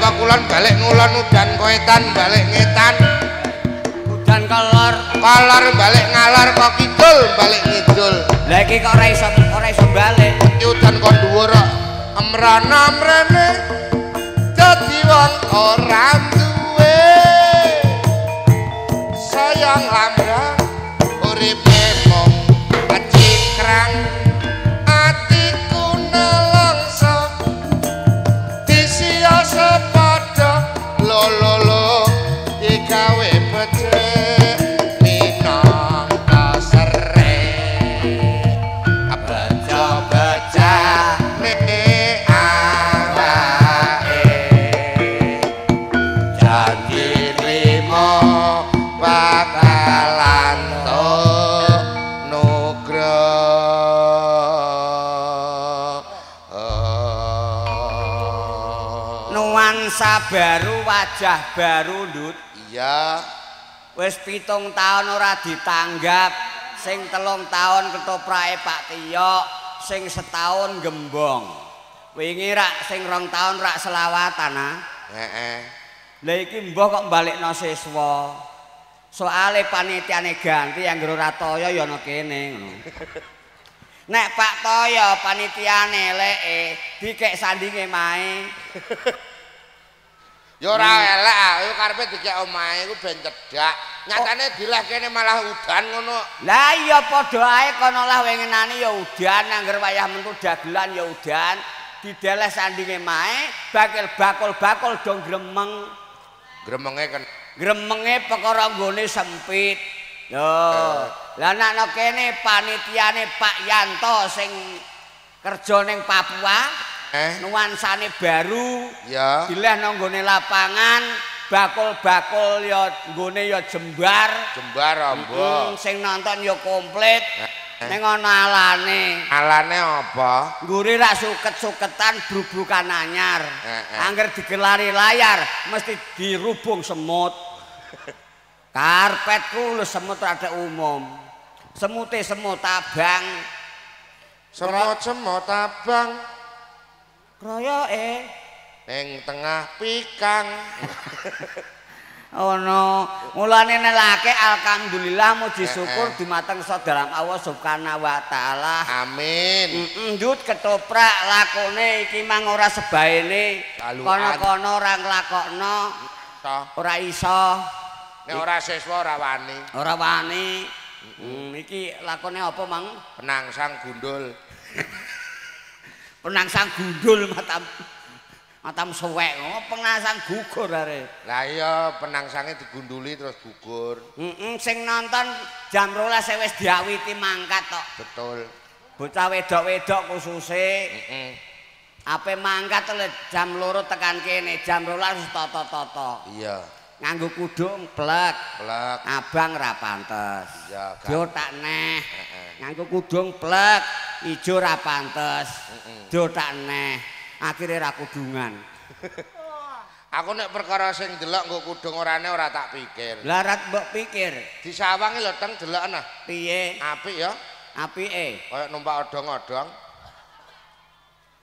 kok kulon balik ngulon, udan koetan balik ngetan. Udan kolor, kolor balik ngalor kok kidul balik ngidul. Lah iki kok ora iso balik. Iki udan kok dhuwur kok. Emrana mrene dadi wong ora duwe. Sayang lambrang uripe mung kecikrang. Atiku nelongso disiasa padha lolo digawe becik minangka sere beca-becane awake janji trimo bakalan nugroho. Nuansa baru, wajah baru, Ndut. Iya. Wis 7 tahun ora ditanggap, sing 3 tahun ketoprake Pak Tiyok, sing setahun gembong. Wingi rak sing 2 tahun rak selawatan ah. Heeh. Lah iki mbah kok balekno siswa. Soale panitiane ganti anggere ora toya ya ana kene ngono. Nek Pak Toyo panitiane leke dikek sandinge mae. Ya ora elek ah, iku karepe dikek omahe iku ben cedhak. Nyatane dilah kene malah udan ngono. Lah iya padha ae kono lah wengenane ya udan, angger wayah mentu dagelan ya udan, dideleh sandinge mae, bakil bakul-bakul do gremeng. Gremenge ken gremenge perkara nggone sempit. Lho, lah nek ana kene panitiane Pak Yanto sing kerja ning Papua, nuansane baru, ya. Dileh nang nggone lapangan, bakul-bakul ya nggone ya jembar. Jembar amba. Sing nonton ya komplit. Ning ana alane. Alane apa? Nggure rak suket-suketan brubrukan anyar. Angger digelari layar mesti dirubung semut. Karpetku lho semut rada umum. Semute semut abang. Semut-semut abang. Kroyoke ning tengah pikang. Ono, mulane nelake alhamdulillah muji syukur dumateng dalam Allah Subhanahu wa taala. Amin. Ndut ketoprak lakone iki mang ora sebaene. Kono-kono ora nglakokno. Ora iso. Nek ora siswa ora wani. Ora wani. Iki lakone apa, Mang? Penangsang gundul. Penangsang gundul matam suwek. Oh, penangsang gugur are. Lah iya, penangsange digunduli terus gugur. Sing nonton jam 12 wis diawiti mangkat tok. Betul. Bocah wedok-wedok khususe. Ape mangkat jam 2 tekan kene, jam 12 wis toto-toto. Iya. Nganggo kudung plek. Plek. Abang ra pantes. Iya, do tak neh. Nganggo kudung plek, ijo ra pantes. Do tak neh. Akhire ra kudungan. Aku nek perkara sing delok nggo kudung orane ora tak pikir. Lah ora mbok pikir. Disawangi lho teng deloken ah. Piye? Apik ya. Apike. Kaya numpak odong-odong.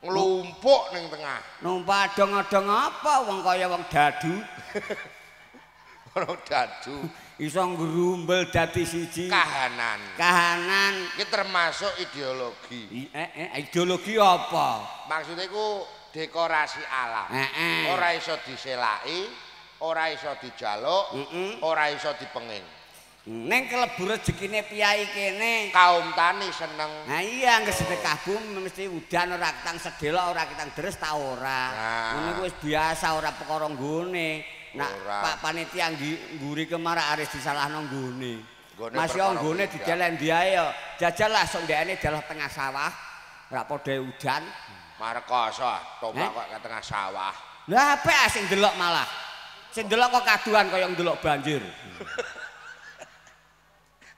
Nglumpuk ning tengah. Numpak odong-odong apa wong kaya wong dadu. Wong dadu. Iso ngrumbel dadi siji. Kahanan. Kahanan. Iki termasuk ideologi. Ideologi apa? Maksudnya iku dekorasi alam. Ora iso diselaki, ora iso dijaluk, ora iso dipenging. Ning kelebu rezekine piyai kene. Kaum tani seneng. Nah iya, angger sedekah bumi mesti udan ora ketang sedelok, ora ketang deres ta ora. Ngono iku wis biasa ora perkara nggone. Nak Pak panitia ngguri kemarak aris disalahno nggone. Mas yo nggone dideleh ndi ae yo. Jajal lah sok ndekne dalah tengah sawah. Ora padha udan. Marekoso tombak kok ke tengah sawah. Lah apik sing ndelok malah. Sing ndelok kok kaduan kaya ndelok banjir.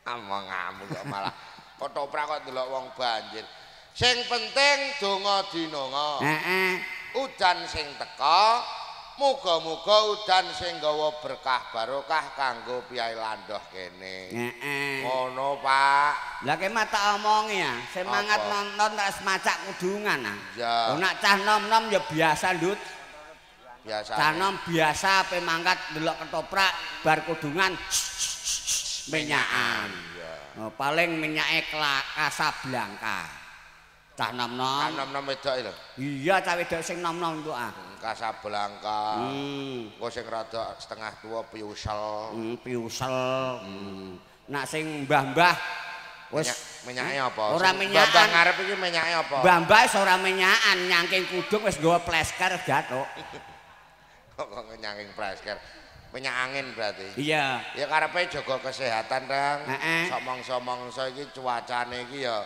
Among-amung kok malah ketoprak kok ndelok wong banjir. Sing penting donga dinonga. Heeh. Udan sing teka muga-muga udan sing gawa berkah barokah kanggo piyai landoh kene. Heeh. Ngono, Pak. Lah ke tak omongi ya, semangat nonton tak semacak kudungan ah. Iya. Nek cah nom-nom ya biasa, Ndut. Biasa. Cah nom biasa ape mangkat ndelok ketoprak bar kudungan minyakan. Iya. Oh, paling minyake Casablanca. Cah nom-nom. Cah nom-nom wedok lho. Iya, cah wedok sing nom-nom iku ah. Casablanca. Engko sing rada setengah tua piusel. Piusel. Nak sing mbah-mbah wis minyake apa? Ora minyakan. Mbah ngarep iki minyake apa? Mbah-mbah wis ora minyakan, nyangking kudung wis nggawa plesker gathuk. Kok nyangking plesker? Minyak angin berarti. Iya. Ya karepe jaga kesehatan, Kang. Sok mangsa-mangsa iki cuacane iki ya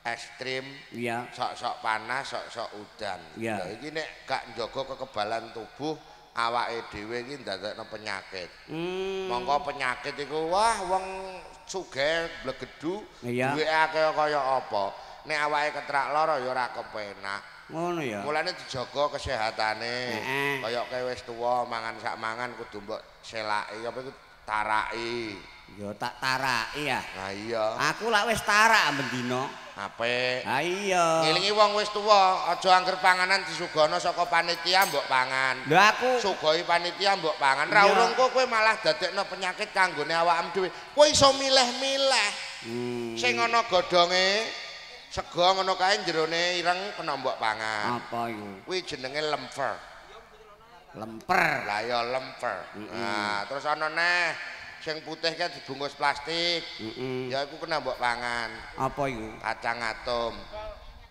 ekstrim. Iya. Sok-sok panas, sok-sok udan. Iya. Lah iki nek gak njaga kekebalan tubuh, awake dhewe iki ndadekno penyakit. Mongko penyakit iku wah wong sugih blegedu, duweke akeh kaya apa. Nek awake ketrak lara ya ora kepenak. Ngono ya. Mulane dijaga kesehatane. Kaya kowe wis tuwa mangan sak mangan kudu mbok selaki apa iku taraki. Ya tak taraki ya. Lah iya. Aku lak wis tarak bendina. Apik. Ha iya. Ngelingi wong wis tuwa, aja angger panganan disugono saka panitia mbok pangan. Lha aku sugoi panitia mbok pangan. Ra urung kowe malah dadekno penyakit kanggone awakmu dhewe. Kowe iso milih-milih. Sing ana godhonge sego ngono kae jerone ireng kena mbok pangan. Apa iku? Kuwi jenenge lemper. Lemper. Lah ya lemper. Nah, terus ana neh sing putih kae dibungkus plastik. Ya iku kena mbok pangan. Apa iku? Kacang atom.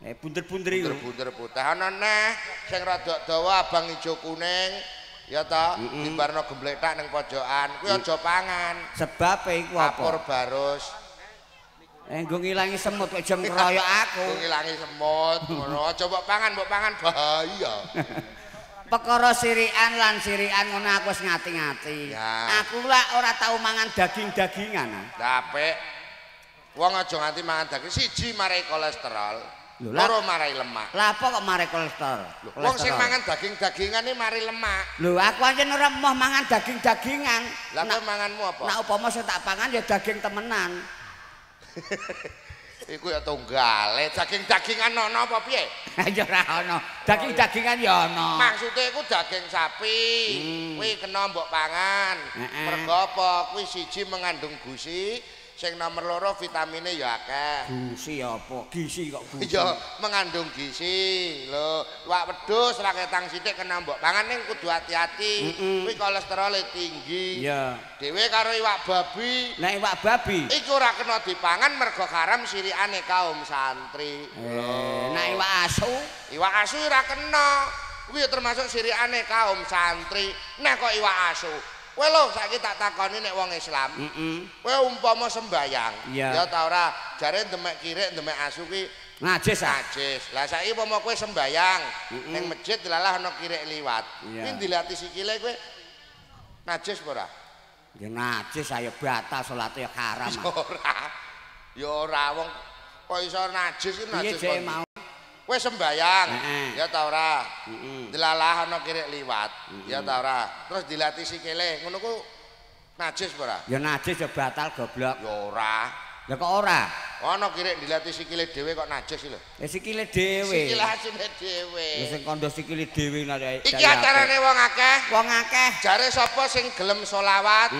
Bunder-bunder iku. Bunder-bunder putih. Ana neh sing rada dawa abang ijo kuning. Ya ta, dibarno gembletak ning pojokan. Kuwi aja pangan. Sebabe iku apa? Kapur barus. Nggo ngilangi semut kok jam keroyok aku. Nggo ngilangi semut ngono. Aja mbok pangan bahaya. Perkara sirikan lan sirikan ngono aku wis ngati-ngati. Aku lak ora tau mangan daging-dagingan. Lah apik. Wong aja nganti mangan daging siji marai kolesterol, loro marai lemak. Lah apa kok marai kolesterol? Wong sing mangan daging-dagingan iki mari lemak. Lho aku ancen ora emoh mangan daging-dagingan. Lah kowe manganmu apa? Nek upama sing tak pangan ya daging temenan. Iku ya tunggale daging-dagingan ana apa piye? Ya ora ana. Daging-dagingan ya ana. Maksude iku daging sapi. Kuwi kena mbok pangan. Mergo apa? Kuwi siji mengandung gusi, sing nomor loro vitamine ya akeh. Gusi apa? Gizi kok gusi. Ya mengandung gizi. Lho, iwak wedhus ra ketang sithik kena mbok pangan ning kudu hati-hati. Kuwi kolesterole tinggi. Iya. Dhewe karo iwak babi. Nek iwak babi iku ora kena dipangan mergo haram sirikane kaum santri. Nek iwak asu, iwak asu ora kena. Kuwi termasuk sirikane kaum santri. Nek kok iwak asu. Kowe lho saiki tak takoni nek wong Islam. Kowe umpama sembayang, ya ta ora, jare ndemek kirik, ndemek asu kuwi najis. Najis. Lah saiki umpama kowe sembayang ning masjid dilalah ana kirik liwat. Kuwi ndilati sikile kowe najis apa ora? Ya najis ayo batal salate ya haram. Ya ora. Ya ora wong kok iso najis iki najis kok. Kowe sembayang, ya ta ora? Dilalah ana kirik liwat, ya ta ora? Terus dilati sikile, ngono ku najis apa ora? Ya najis ya batal goblok. Ya ora. Lah kok ora? Ana kirik dilati sikile dhewe kok najis iki lho. Ya sikile dhewe. Sikile asine dhewe. Ya sing kandha sikile dhewe nek iki acarane wong akeh. Wong akeh. Jare sapa sing gelem selawat,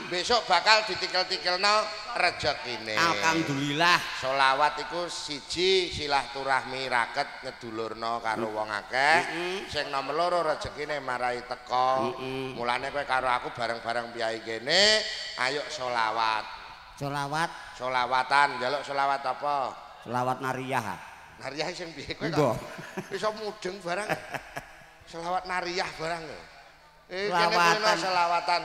besok bakal ditikel-tikelno rejekine. Alhamdulillah. Selawat iku siji silaturahmi raket ngedulurno karo wong akeh. Sing nomor loro rejekine marai teko. Mulane kowe karo aku bareng-bareng piyai kene, ayo selawat. Selawat, selawatan, njaluk selawat apa? Selawat nariyah. Nariyah sing piye kowe kok iso mudeng barang. Selawat nariyah barang lho. Kene kulino selawatan.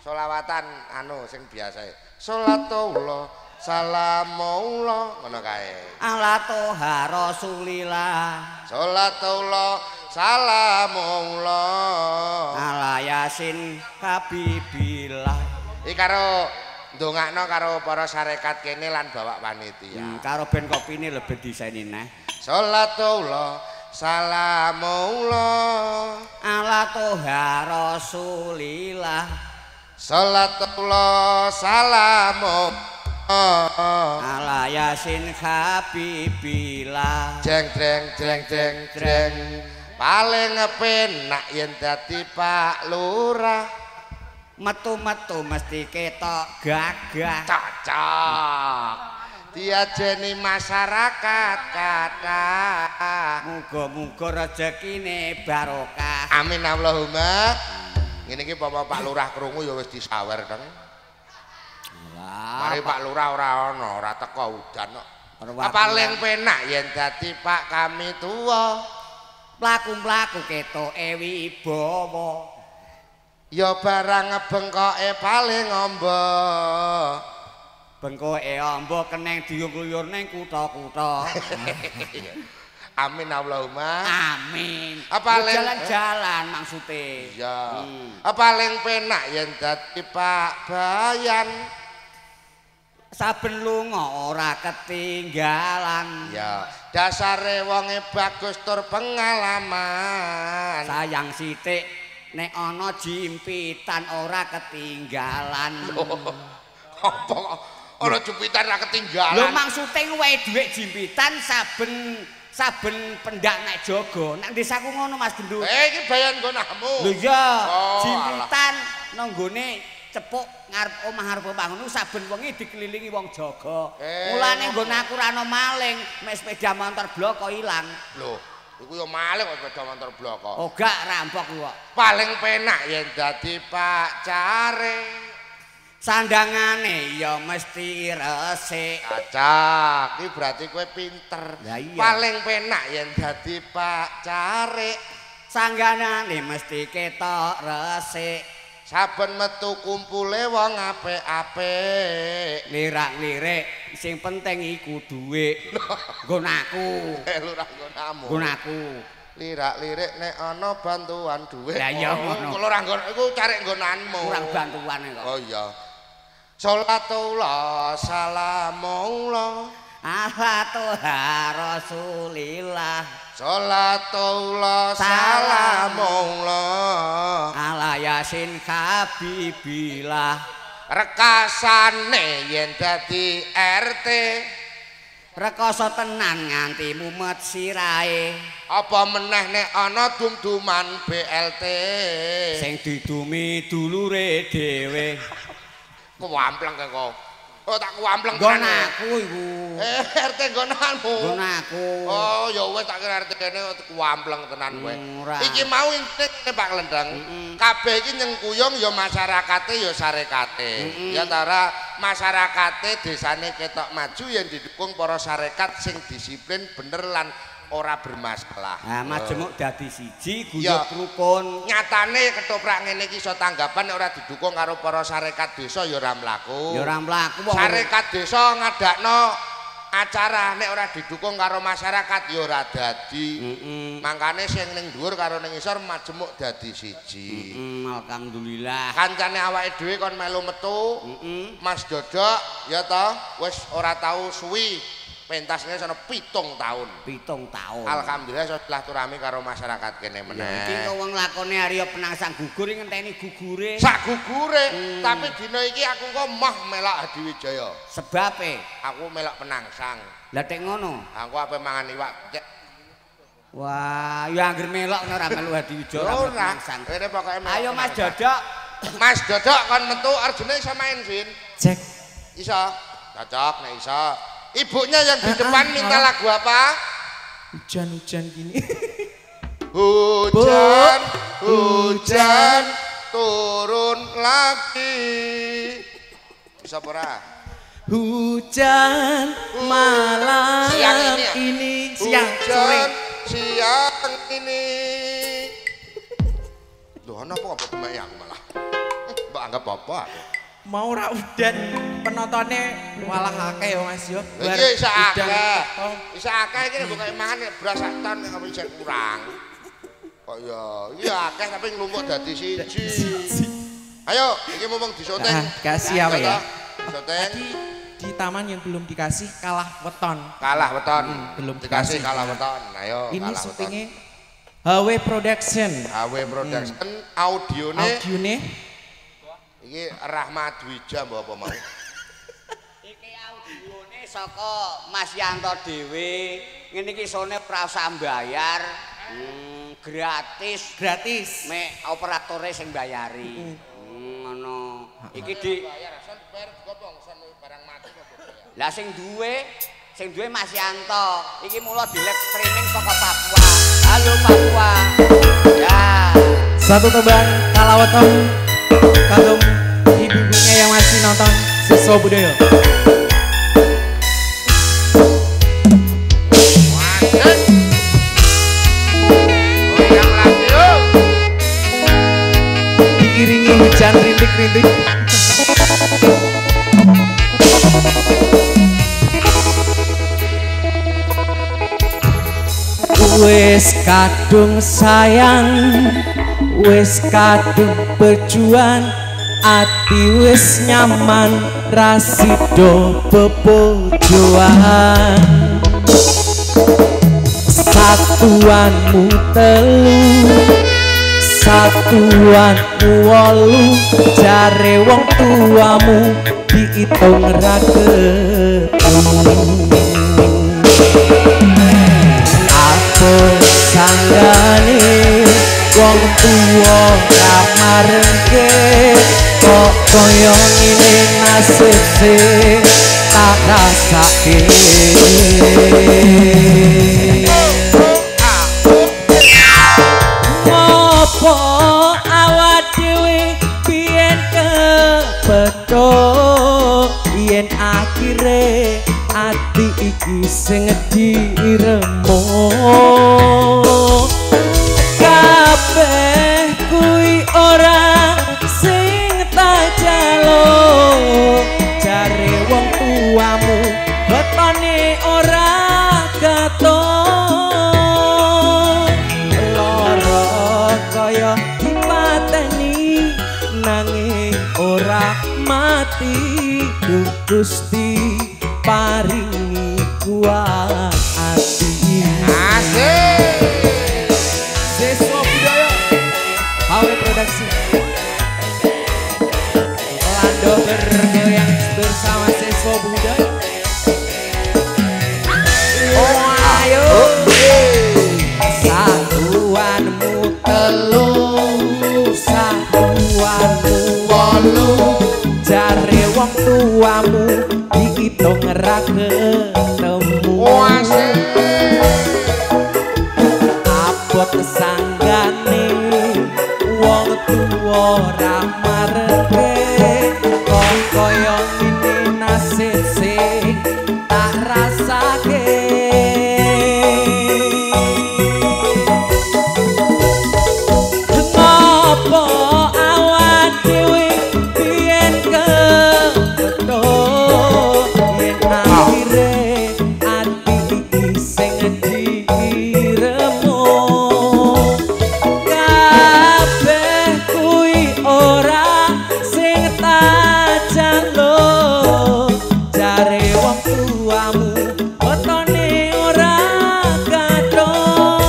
Selawatan anu sing biasa. Salatullah salamullah ngono kae. Ala toha rasulillah. Salatullah salamullah. Ala yasin habibillah. Iki karo ndongakno karo para sarekat kene lan bawa panitia. Karo ben kopine lebih disaini neh. Salatullah salamullah ala toha rasulillah. Salatullah salamullah ala yasin habibillah. Jeng jeng jeng jeng jeng. Paling penak yen dadi Pak Lurah. Metu-metu mesti ketok gagah. Cocok. Diajeni masyarakat kathah. Muga-muga rezekine barokah. Amin Allahumma. Ngene iki apa Pak Lurah krungu ya wis disawer teng. Mari Pak Lurah ora ana, ora teko udan kok. Paling penak yen dadi Pak kami tuwa. Mlaku-mlaku ketoke wibawa. Ya barang bengkoke paling amba. Bengkoke amba keneng diuyur ning kutha-kutha. Amin Allahumma. Amin. Jalan-jalan maksude. Iya. Paling penak yen dadi Pak Bayan. Saben lunga ora ketinggalan. Ya, dasare wonge bagus tur pengalaman. Sayang sithik nek ana jimpitan ora ketinggalan. Apa ana jimpitan ora ketinggalan? Lho maksude wehe dhuwit jimpitan saben saben pendak nek jaga. Nek desaku ngono Mas Gendut. Eh iki bayan nggonahmu. Lho iya, jimpitan nang nggone cepuk ngarep omah arep omah ngono saben wengi dikelilingi wong jaga. Mulane nggon aku ora ana maling, mek sepeda motor bloko ilang. Lho, iku ya maling kok sepeda motor bloko. Oh gak rampok kok. Paling penak yen dadi Pak Care. Sandangane ya mesti resik. Cacak, iki berarti kowe pinter. Paling penak yen dadi Pak Care. Sangganane mesti ketok resik. Saben metu kumpule wong apik-apik. Lirak-lirik sing penting iku dhuwit. Nggon aku. Lurah nggonamu. Nggon aku. Lirak-lirik nek ana bantuan dhuwit. Lah iya ngono. Lurah nggon iku carek nggonanmu. Kurang bantuan kok. Oh iya. Salatullah salamullah ala toha Rasulillah. Salatullah salamullah ala Yasin Habibillah. Rekasane yen dadi RT rekoso tenan nganti mumet sirahe. Apa meneh nek ana dum-duman BLT sing didumi dulure dhewe. Kuampleng kok. Oh tak kuampleng nggon aku iku. RT nggonanmu. Nggon aku. Oh ya wis tak kira RT kene kuampleng tenan kowe. Iki mau intine Pak Klendeng. Kabeh iki nyengkuyung ya masyarakate ya sarekate. Ya ta ora masyarakate desane ketok maju yen didukung para sarekat sing disiplin bener lan ora bermasalah. Nah, majemuk dadi siji guyub rukun. Nyatane ketoprak ngene iki iso tanggapan nek ora didukung karo para sarekat desa ya ora mlaku. Ya ora mlaku wong. Sarekat desa ngadakno acara nek ora didukung karo masyarakat ya ora dadi. Mangkane sing ning dhuwur karo ning isor majemuk dadi siji. Alhamdulillah. Kancane awake dhewe kon melu metu. Mas Dodok ya ta wis ora tau suwi. Pentasnya sono 7 tahun. 7 tahun. Alhamdulillah iso silaturahmi karo masyarakat kene meneh. Iki kok wong lakone Arya Penangsang gugur ngenteni gugure. Sak gugure, tapi dina iki aku kok moh melok Hadiwijaya. Sebabe aku melok Penangsang. Lah tek ngono. Aku ape mangan iwak. Wah, ya anggere melok ora melu Hadiwijaya ora Penangsang. Kene pokoke melok. Ayo Mas Dodok. Mas Dodok kon metu Arjuna iso main, Vin. Cek. Iso. Cocok nek iso. Ibunya yang di depan minta lagu apa? Hujan-hujan gini. Hujan, hujan turun lagi. Bisa ora? Hujan malam siang ini, ya? Ini siang hujan, sore. Siang ini. Loh, ana apa kok demek aku malah? Mbok anggap apa aku? Mau ora udan penontonnya walah akeh ya Mas yo. Iki isa akeh. Isa akeh iki mbok mangan beras sak ton nek isih kurang. Kok ya iki akeh tapi nglumpuk dadi siji. Ayo iki mumpung disoting. Kasih apa ya? Syuting. Tadi di taman yang belum dikasih kalah weton. Kalah weton. Belum dikasih kalah weton. Ayo ini syutingnya HW Production. HW Production audione. Audione iki Rahmat Dwija mbok apa mau? Iki audione saka Mas Yanto dhewe. Ngene iki isone ora usah mbayar. Gratis. Gratis. Mek operatore sing bayari. Ngono. Iki di bayar son bayar gopo son barang mati kok bayar. Lah sing duwe Mas Yanto. Iki mula di live streaming saka Papua. Halo Papua. Ya. Satu tembang kalaweton kagem ibu-ibunya yang masih nonton Siswa Budaya. Diiringi hujan rintik-rintik. Wis kadung sayang, wis kadung berjuang, ati wis nyaman, rasido bebojoan. Satuanmu telu, satuanmu wolu, jare wong tuamu diitung ra ketemu. Sanggane wong tuwa ra marengke, kok kaya ngene nasib sing tak rasake. Ngopo awak dhewe biyen kepethuk, yen akhire ati iki sing diremuk. Kabeh kuwi ora sing tak jaluk, jare wong tuamu wetone ora katon. Lara kaya dipateni nanging ora mati, duh Gusti paringi kuat ati. Asik. Siswa Budaya HW Produksi. Lando bergoyang bersama Siswa Budaya. Oh ayo. Satuanmu telu, satuanmu wolu, jare wong tuamu diitung ra ketemu. Abot sanggane wong tuwa ra mareke, kok kaya ngene nasib sing tak rasake. Ngopo awak dhewe biyen kepethuk, yen akhire ati iki sing diremuk. Kabeh kuwi ora sing tak jaluk, jare wong tuamu wetone ora katon.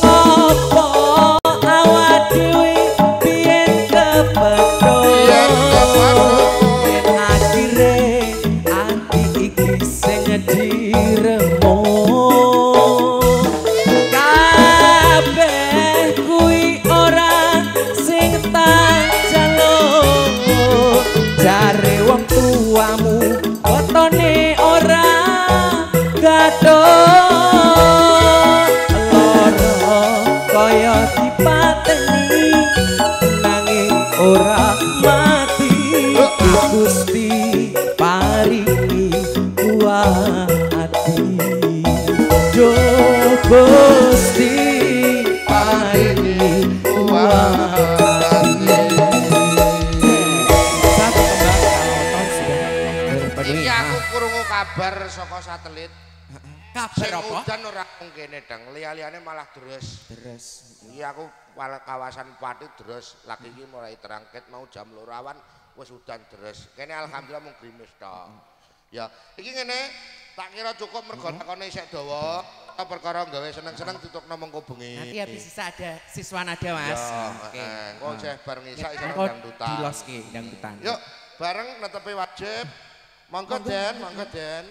Ngopo awak dhewe biyen kepethuk, yen akhire ati iki sing diremuk. Kabeh kuwi ora sing tak jaluk, jare wong tuamu wetone ora katon. Lara kaya dipateni nanging ora mati, Gusti paringi kuat ati. Duh Gusti paringi kuat ati. Satu tembang kalaweton sudah terpenuhi. Iki aku krungu kabar saka satelit. Kabar Sing apa? udan ora kene dang, liya-liyane malah deres. Deres. Iki aku kawasan Pati deres, lagi iki mulai terangket mau jam 2 awan wis udan deres. Kene alhamdulillah mung grimis tok. Ya, iki ngene, tak kira cukup mergo takone isih dawa, perkara gawe seneng-seneng tutukno mengko bengi. Nanti habis sisa ada siswa nada Mas. Ya, Oke. heeh, engko isih bar ngisak isih Engko dangdutan. diloske dangdutan. Yuk, bareng netepi wajib. Monggo Den, monggo Den.